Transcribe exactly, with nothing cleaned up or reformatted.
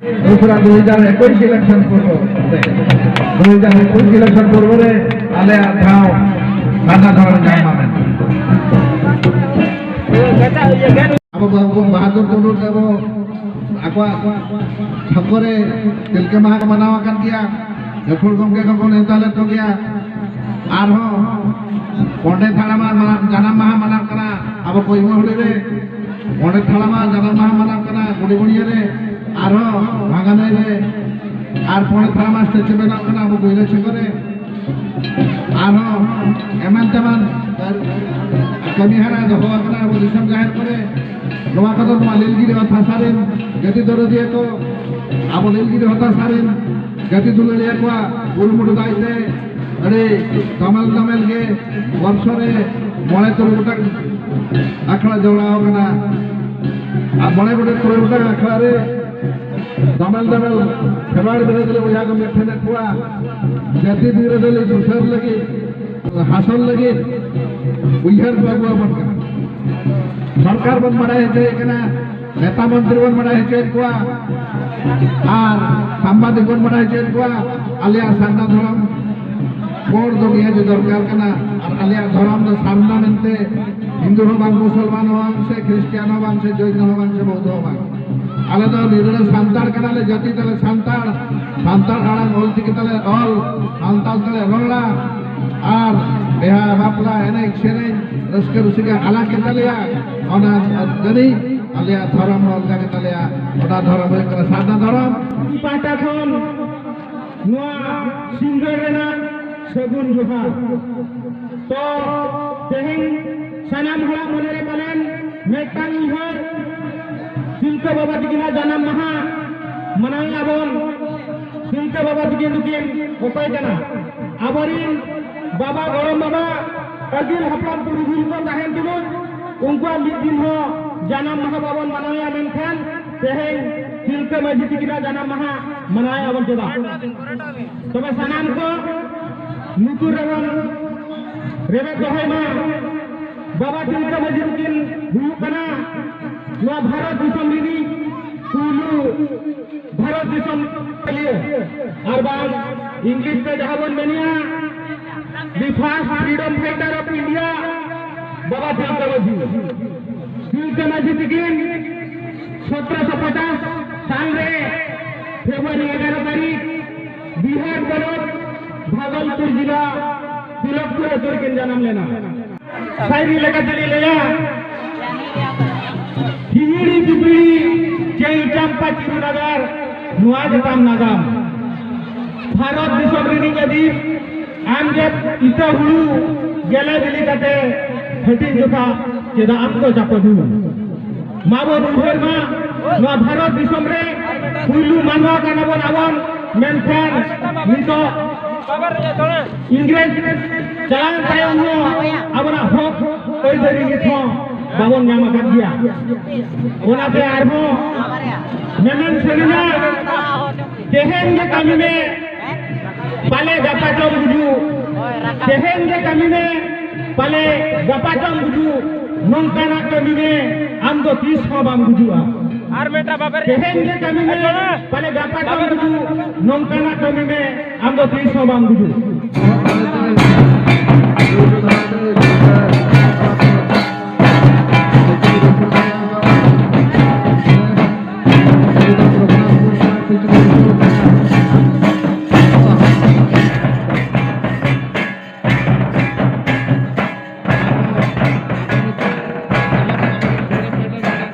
ᱫᱩᱥᱨᱟ ᱫᱩ ᱦᱟᱡᱟᱨ ᱮᱠᱩᱥ ᱤᱞᱮᱠᱥᱚᱱ ᱯᱩᱨᱵᱚ ᱨᱮ, ᱫᱩ ᱦᱟᱡᱟᱨ ᱮᱠᱩᱥ ᱤᱞᱮᱠᱥᱚᱱ ᱯᱩᱨᱵᱚ ᱨᱮ ᱟᱞᱮᱭᱟᱜ ᱴᱷᱟᱶ ᱥᱟᱨᱱᱟ ᱫᱷᱚᱨᱚᱢ ᱧᱟᱢ ᱢᱟ ᱢᱮᱱᱛᱮ᱾ ᱟᱵᱚ ᱵᱟᱦᱟᱫᱩᱨ ᱴᱩᱰᱩ ᱛᱟᱵᱚ ᱟᱠᱚᱣᱟᱜ ᱪᱷᱚᱠᱚ ᱨᱮ ᱛᱤᱞᱠᱟᱹ ᱢᱟᱦᱟ ᱠᱚ ᱢᱟᱱᱟᱣ ᱟᱠᱟᱫ ᱜᱮᱭᱟ, ᱜᱟᱹᱠᱷᱩᱲ ᱜᱚᱢᱠᱮ ᱠᱚᱠᱚ ᱱᱮᱣᱛᱟ ᱞᱮᱫ ᱠᱚᱜᱮᱭᱟ᱾ ᱟᱨᱦᱚᱸ ᱯᱚᱱᱰᱤᱛ ᱦᱟᱲᱟᱢᱟᱜ ᱢᱟ-, ᱡᱟᱱᱟᱢ ᱢᱟᱦᱟ ᱢᱟᱱᱟᱣ ᱠᱟᱱᱟ ᱟᱵᱚ ᱠᱚᱭᱢᱚᱦᱩᱲᱤ ᱨᱮ᱾ ᱯᱚᱱᱰᱤᱛ ᱦᱟᱲᱟᱢᱟᱜ ᱡᱟᱱᱟᱢ ᱢᱟᱦᱟ ᱢᱟᱱᱟᱣ ᱠᱟᱱᱟ ᱜᱩᱰᱤᱵᱩᱲᱤᱭᱟᱹ ᱨᱮ᱾ ᱟᱨᱦᱚᱸ ᱵᱷᱟᱜᱟᱱᱟᱹᱭ ᱨᱮ᱾ ᱟᱨ ᱯᱚᱱᱰᱤᱛ ᱦᱟᱲᱟᱢᱟᱜ ᱥᱴᱮᱪᱩ ᱵᱮᱱᱟᱣ ᱠᱟᱱᱟ ᱟᱵᱚ ᱜᱩᱭᱞᱟᱹ ᱪᱷᱚᱠᱚ ᱨᱮ᱾ ᱟᱨᱦᱚᱸ ᱮᱢᱟᱱ ᱛᱮᱢᱟᱱ ᱠᱟᱹᱢᱤ ᱦᱚᱨᱟ ᱫᱚᱦᱚ ᱟᱠᱟᱱᱟ ᱟᱵᱚ ᱫᱤᱥᱚᱢ ᱡᱟᱦᱮᱨ ᱠᱚᱨᱮ᱾ ᱱᱚᱣᱟ ᱠᱚᱫᱚ ᱱᱚᱣᱟ ᱞᱤᱞᱜᱤᱨᱤ ᱚᱛ ᱦᱟᱥᱟ ᱨᱮᱱ ᱡᱟᱹᱛᱤ ᱫᱚᱨᱚᱫᱤᱭᱟᱹ ᱠᱚ, ᱟᱵᱚ ᱞᱤᱞᱜᱤᱨᱤ ᱚᱛ ᱦᱟᱥᱟ ᱨᱮᱱ ᱡᱟᱹᱛᱤ ᱫᱩᱞᱟᱹᱲᱤᱭᱟᱹ ᱠᱚᱣᱟᱜ ᱠᱩᱨᱩᱢᱩᱴᱩ ᱫᱟᱭ ᱛᱮ ᱟᱹᱰᱤ ᱫᱚᱢᱮᱞ ᱫᱚᱢᱮᱞ ᱜᱮ ᱵᱚᱨᱥᱚ ᱨᱮ ᱢᱚᱬᱮ ᱛᱩᱨᱩᱭ ᱜᱚᱴᱟᱝ ᱟᱠᱷᱲᱟ ᱡᱚᱲᱟᱣ ᱟᱠᱟᱱᱟ᱾ ᱟᱨ ᱢᱚᱬᱮ ᱜᱚᱴᱮᱡ ᱛᱩᱨᱩᱭ ᱜᱚᱴᱟᱝ ᱟᱠᱷᱲᱟ ᱨᱮ ᱫᱚᱢᱮᱞ ᱫᱚᱢᱮᱞ ᱠᱷᱮᱞᱣᱟᱲ ᱵᱤᱨᱳᱫᱷᱤ ᱵᱚᱭᱦᱟ ᱠᱚ ᱢᱤᱫ ᱴᱷᱮᱱ ᱮᱫ ᱠᱚᱣᱟ᱾ ᱡᱟᱹᱛᱤ ᱵᱤᱨᱳᱫᱷᱤ ᱥᱩᱥᱟᱹᱨ ᱞᱟᱹᱜᱤᱫ, ᱦᱟᱥᱚᱞ ᱞᱟᱹᱜᱤᱫ ᱩᱭᱦᱟᱹᱨ ᱠᱚ ᱟᱹᱜᱩ ᱟᱵᱚᱱ ᱠᱟᱱᱟ᱾ ᱥᱚᱨᱠᱟᱨ ᱵᱚᱱ ᱵᱟᱰᱟᱭ ᱦᱚᱪᱚᱭᱮ ᱠᱟᱱᱟ, ᱱᱮᱛᱟ ᱢᱚᱱᱛᱨᱤ ᱵᱚᱱ ᱵᱟᱰᱟᱭ ᱦᱚᱪᱚᱭᱮᱫ ᱠᱚᱣᱟ, ᱟᱨ ᱥᱟᱢᱵᱟᱫᱤᱠ ᱵᱚᱱ ᱵᱟᱰᱟᱭ ᱦᱚᱪᱚᱭᱮᱫ ᱠᱚᱣᱟ᱾ ᱟᱞᱮᱭᱟᱜ ᱥᱟᱨᱱᱟ ᱫᱷᱚᱨᱚᱢ ᱠᱳᱰ ᱫᱚ ᱱᱤᱭᱟᱹ ᱜᱮ ᱫᱚᱨᱠᱟᱨ ᱠᱟᱱᱟ᱾ ᱟᱨ ᱟᱞᱮᱭᱟᱜ ᱫᱷᱚᱨᱚᱢ ᱫᱚ ᱥᱟᱨᱱᱟ ᱢᱮᱱᱛᱮ ᱦᱤᱱᱫᱩ ᱦᱚᱸ ᱵᱟᱝ, ᱢᱩᱥᱚᱞᱢᱟᱱ ᱦᱚᱸ ᱵᱟᱝ, ᱥᱮ ᱠᱷᱨᱤᱥᱴᱤᱭᱟᱱ ᱦᱚᱸ ᱵᱟᱝ, ᱥᱮ ᱡᱚᱭᱱᱚ ᱦᱚᱸ ᱵᱟᱝ, ᱥᱮ ᱵᱳᱫᱷᱚ ᱦᱚᱸ ᱵᱟᱝ᱾ ᱟᱞᱮ ᱫᱚ ᱱᱤᱨᱟᱹᱲ ᱥᱟᱱᱛᱟᱲ ᱠᱟᱱᱟᱞᱮ, ᱡᱟᱹᱛᱤ ᱛᱟᱞᱮ ᱥᱟᱱᱛᱟᱲ, ᱥᱟᱱᱛᱟᱲ ᱟᱲᱟᱝ ᱚᱞ ᱪᱤᱠᱤ ᱛᱟᱞᱮ ᱚᱞ, ᱥᱟᱱᱛᱟᱲ ᱛᱮᱞᱮ ᱨᱚᱲᱟ, ᱟᱨ ᱵᱤᱦᱟ ᱵᱟᱯᱞᱟ ᱮᱱᱮᱡ ᱥᱮᱨᱮᱧ ᱨᱟᱹᱥᱠᱟᱹ ᱨᱩᱥᱤᱠᱟ ᱟᱞᱟᱜᱽ ᱜᱮᱛᱟᱞᱮᱭᱟ᱾ ᱚᱱᱟ ᱡᱟᱹᱱᱤᱡ ᱟᱞᱮᱭᱟᱜ ᱫᱷᱚᱨᱚᱢ ᱦᱚᱸ ᱚᱱᱠᱟ ᱜᱮᱛᱟᱞᱮᱭᱟ᱾ ᱚᱱᱟ ᱫᱷᱚᱨᱚᱢ ᱦᱩᱭᱩᱜ ᱠᱟᱱᱟ ᱥᱟᱨᱱᱟ ᱫᱷᱚᱨᱚᱢ᱾ ᱯᱟᱦᱴᱟ ᱠᱷᱚᱱ ᱱᱚᱣᱟ ᱥᱤᱸᱜᱟᱹᱲ ᱨᱮᱱᱟᱜ ᱥᱟᱹᱜᱩᱱ ᱡᱚᱦᱟᱨ᱾ ᱛᱚ, ᱛᱮᱦᱮᱧ ᱥᱟᱱᱟᱢ ᱦᱚᱲᱟᱜ ᱢᱚᱱᱮᱨᱮ ᱯᱟᱞᱮᱱ ᱢᱤᱫᱴᱟᱝ ᱩᱭᱦᱟᱹᱨ, ᱛᱤᱞᱠᱟᱹ ᱵᱟᱵᱟ ᱛᱤᱠᱤᱱᱟᱜ ᱡᱟᱱᱟᱢ ᱢᱟᱦᱟ ᱢᱟᱱᱟᱣᱮᱫᱼᱟ ᱵᱚᱱ᱾ ᱛᱤᱞᱠᱟᱹ ᱵᱟᱵᱟ ᱛᱤᱠᱤᱱ ᱫᱚᱠᱤᱱ ᱚᱠᱚᱭ ᱠᱟᱱᱟ? ᱟᱵᱚᱨᱤᱱ ᱵᱟᱵᱟ, ᱜᱚᱲᱚᱢ ᱵᱟᱵᱟ, ᱟᱹᱜᱤᱞ ᱦᱟᱯᱲᱟᱢ ᱯᱩᱨᱩᱫᱷᱩᱞ ᱠᱚ ᱛᱟᱦᱮᱱ ᱛᱩᱞᱩᱡ ᱩᱱᱠᱩᱣᱟᱜ ᱢᱤᱫ ᱫᱤᱱ ᱦᱚᱸ ᱡᱟᱱᱟᱢ ᱢᱟᱦᱟ ᱵᱟᱵᱚᱱ ᱢᱟᱱᱟᱣᱮᱫᱼᱟ, ᱢᱮᱱᱠᱷᱟᱱ ᱛᱮᱦᱮᱧ ᱛᱤᱞᱠᱟᱹ ᱢᱟᱹᱡᱷᱤ ᱛᱤᱠᱤᱱᱟᱜ ᱡᱟᱱᱟᱢ ᱢᱟᱦᱟ ᱢᱟᱱᱟᱣᱮᱫᱼᱟ ᱵᱚᱱ᱾ ᱪᱮᱫᱟᱜ? ᱛᱚᱵᱮ ᱥᱟᱱᱟᱢ ᱠᱚ ᱞᱩᱛᱩᱨ ᱨᱮᱵᱚᱱ ᱨᱮᱵᱮᱫ ᱫᱚᱦᱚᱭ ᱢᱟ᱾ ᱵᱟᱵᱟ ᱛᱤᱞᱠᱟᱹ ᱢᱟᱹᱡᱷᱤ ᱛᱤᱠᱤᱱ ᱦᱩᱭᱩᱜ ᱠᱟᱱᱟ ᱱᱚᱣᱟ ᱵᱷᱟᱨᱚᱛ ᱫᱤᱥᱚᱢ ᱨᱤᱱᱤᱡ ᱯᱩᱭᱞᱩ ᱵᱷᱟᱨᱚᱛ ᱫᱤᱥᱚᱢ ᱟᱨ ᱵᱟᱝ ᱤᱝᱞᱤᱥ ᱛᱮ ᱡᱟᱦᱟᱸ ᱵᱚᱱ ᱢᱮᱱᱮᱜᱼᱟ, the first freedom fighter of India, ᱵᱟᱵᱟ ᱛᱤᱞᱠᱟᱹ ᱢᱟᱹᱡᱷᱤ᱾ ᱛᱤᱞᱠᱟᱹ ᱢᱟᱹᱡᱷᱤ ᱛᱤᱠᱤᱱ ᱥᱚᱛᱨᱚᱥᱚ ᱯᱚᱪᱟᱥ ᱥᱟᱞ ᱨᱮ ᱯᱷᱮᱵᱽᱨᱩᱣᱟᱨᱤ ᱮᱜᱟᱨᱚ ᱛᱟᱹᱨᱤᱠᱷ ᱵᱤᱦᱟᱨ ᱯᱚᱱᱚᱛ ᱵᱷᱟᱜᱚᱞᱯᱩᱨ ᱡᱤᱞᱟ ᱛᱤᱞᱚᱠᱯᱩᱨ ᱟᱹᱛᱩ ᱨᱮᱠᱤᱱ ᱡᱟᱱᱟᱢ ᱞᱮᱱᱟ᱾ ᱥᱟᱭᱨᱤ ᱞᱮᱠᱟ ᱛᱮᱞᱤᱧ ᱞᱟᱹᱭᱟ, ᱦᱤᱦᱤᱲᱤ ᱯᱤᱯᱤᱲᱤ ᱪᱮᱞ ᱪᱟᱢᱯᱟ ᱪᱤᱨᱩ ᱱᱟᱜᱟᱨ, ᱱᱚᱣᱟ ᱜᱮ ᱛᱟᱢ ᱱᱟᱜᱟᱢ᱾ ᱵᱷᱟᱨᱚᱛ ᱫᱤᱥᱚᱢ ᱨᱤᱱᱤᱡ ᱟᱹᱫᱤᱢ, ᱟᱢ ᱜᱮ ᱤᱛᱟᱹ ᱦᱩᱲᱩ ᱜᱮᱞᱮ ᱵᱤᱞᱤ ᱠᱟᱛᱮ ᱦᱟᱹᱴᱤᱧ ᱡᱚᱠᱷᱟ ᱪᱮᱫᱟᱜ ᱟᱢ ᱫᱚ ᱪᱟᱯᱟᱫᱩ? ᱢᱟ ᱵᱚᱱ ᱩᱭᱦᱟᱹᱨ ᱢᱟ, ᱱᱚᱣᱟ ᱵᱷᱟᱨᱚᱛ ᱫᱤᱥᱚᱢ ᱨᱮ ᱯᱩᱭᱞᱩ ᱢᱟᱱᱣᱟ ᱠᱟᱱᱟ ᱵᱚᱱ ᱟᱵᱚᱱ, ᱢᱮᱱᱠᱷᱟᱱ ᱱᱤᱛᱚᱜ ᱤᱝᱨᱮᱡᱽ ᱪᱟᱞᱟᱣ ᱛᱟᱭᱚᱢ ᱦᱚᱸ ᱟᱵᱚᱱᱟᱜ ᱦᱚᱠ ᱟᱹᱭᱫᱟᱹᱨᱤ ᱱᱤᱛ ᱦᱚᱸ ᱵᱟᱵᱚᱱ ᱧᱟᱢ ᱟᱠᱟᱫ ᱜᱮᱭᱟ᱾ ᱚᱱᱟᱛᱮ ᱟᱨᱦᱚᱸ ᱢᱮᱢᱮᱱ ᱥᱟᱹᱨᱤᱱᱟ, ᱛᱮᱦᱮᱧ ᱜᱮ ᱠᱟᱹᱢᱤ ᱢᱮ, ᱯᱟᱞᱮ ᱜᱟᱯᱟ ᱪᱚᱢ ᱜᱩᱡᱩᱜ᱾ ᱛᱮᱦᱮᱧ ᱜᱮ ᱠᱟᱹᱢᱤ ᱢᱮ, ᱯᱟᱞᱮ ᱜᱟᱯᱟ ᱪᱚᱢ ᱜᱩᱡᱩᱜ᱾ ᱱᱚᱝᱠᱟᱱᱟᱜ ᱠᱟᱹᱢᱤ ᱢᱮ, ᱟᱢ ᱫᱚ ᱛᱤᱥ ᱦᱚᱸ ᱵᱟᱢ ᱜᱩᱡᱩᱜᱼᱟ᱾ ᱟᱨ ᱢᱤᱫᱴᱟᱝ ᱵᱟᱵᱮᱨ ᱛᱮᱦᱮᱧ ᱜᱮ ᱠᱟᱹᱢᱤ ᱢᱮ, ᱟᱸᱡᱚᱢ ᱢᱮ᱾ ᱯᱟᱞᱮ ᱜᱟᱯᱟ ᱪᱚᱢ ᱵᱟᱵᱮᱨ ᱜᱩᱡᱩᱜ᱾ ᱱᱚᱝᱠᱟᱱᱟᱜ ᱠᱟᱹᱢᱤ ᱢᱮ, ᱟᱢ ᱫᱚ ᱛᱤᱥ ᱦᱚᱸ ᱵᱟᱢ ᱜᱩᱡᱩᱜ᱾